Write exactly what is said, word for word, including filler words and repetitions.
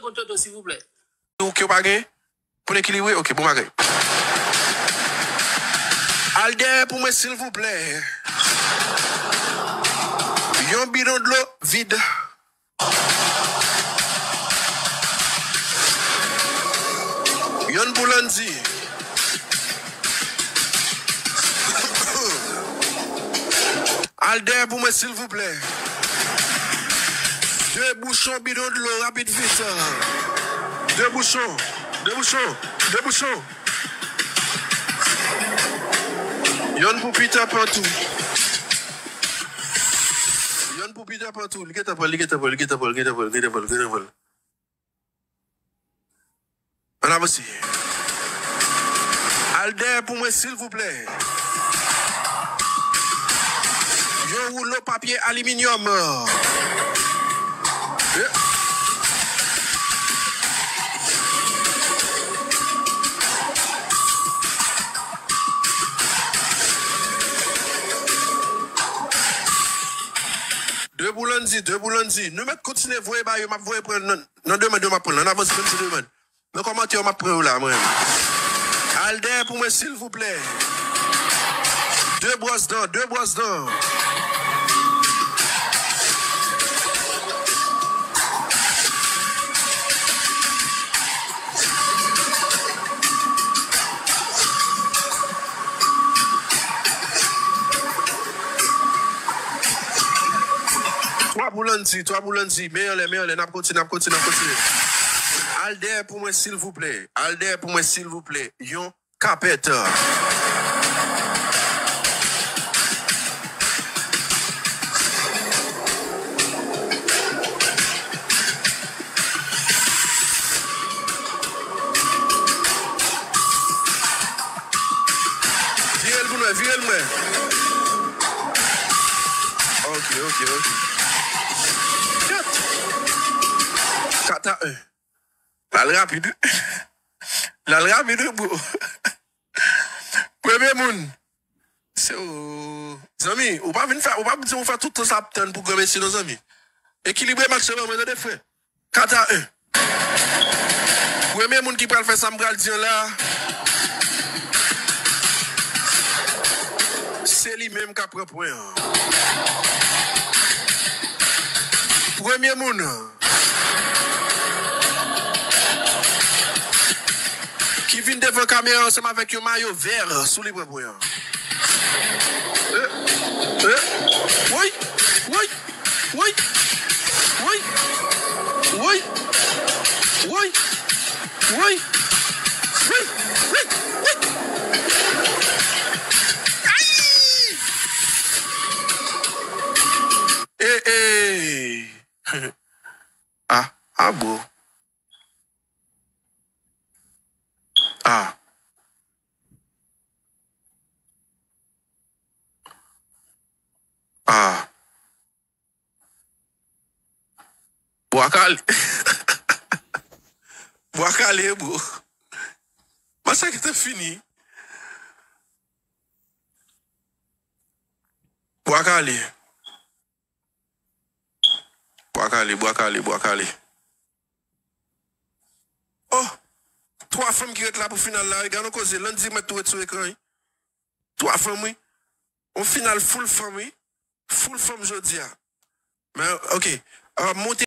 Kont Toto, silvouplè. Ou ke w pa gen? Pou n ekilibre? Ok, bon bagay. Al dèyè pou mwen, silvouplè. Yon bidon dlo vid. Yonn pou Landy. Al dèyè pou mwen, silvouplè. De bouchon bidon dlo, rapid, vit. De bouchon, de bouchon, de bouchon. Yonn pou Peter Pan tou. Yonn pou Peter Pan tou. Li gentan pran, li gentan pran, li gentan pran, li gentan pran, li gentan pran, li gentan pran. Ann avanse. Al dèyè pou mwen, silvouplè. Yon woulo papye aliminyòm. De pou Landy, de pou Landy. Nou mèt kontinye voye ba yo, m ap voye pran nan, nan demann yo, m ap pran. Ann avanse, menm si demann. Nan kòmantè yo, m ap pran yo la, mwen. Al dèyè pou mwen, silvouplè. De bwòs dan, de bwòs dan. Twa pou Landy, twa pou Landy. Men anlè, men anlè, n ap kontinye, n ap kontinye, n ap kontinye. Al dèyè pou mwen, silvouplè. Al dèyè pou mwen, silvouplè. Yon kapèt. Vire l pou nou, vire l mwen. Ok, ok, ok. Kat. Kat a en. L al rapid. L al rapid, wi, bro. Premye moun. Se ou. Zanmi, ou pa vin fè, ou pa vin di ou fè tout tan sa ap tann pou granmesi non, zanmi. Ekilibre match la ban mwen, tande, frè. Kat a en. Premye moun ki pral fè sa m pral di an la, se li menm k ap pran pwen an. Premye moun ki vin devan kamera ansanm avèk yon mayo vè sou li pran pwen an. Eh, eh, woy, woy, woy, woy, woy, woy, woy, woy, woy, woy. Ay! Eh, eh. Ah, ah, bro. Ah. Ah. Bwa kale. Bwa kale, bro. Match la gentan fini. Bwa kale. Bwa kale, bwa kale, bwa kale. Oh! Twa fanm ki ret la pou final la, wi. Gade yon koze, Landy mèt tou ret sou ekran, wi. Twa fanm, wi. Yon final full fanm, wi. Full fanm jodi a. Men, ok. Ah, monte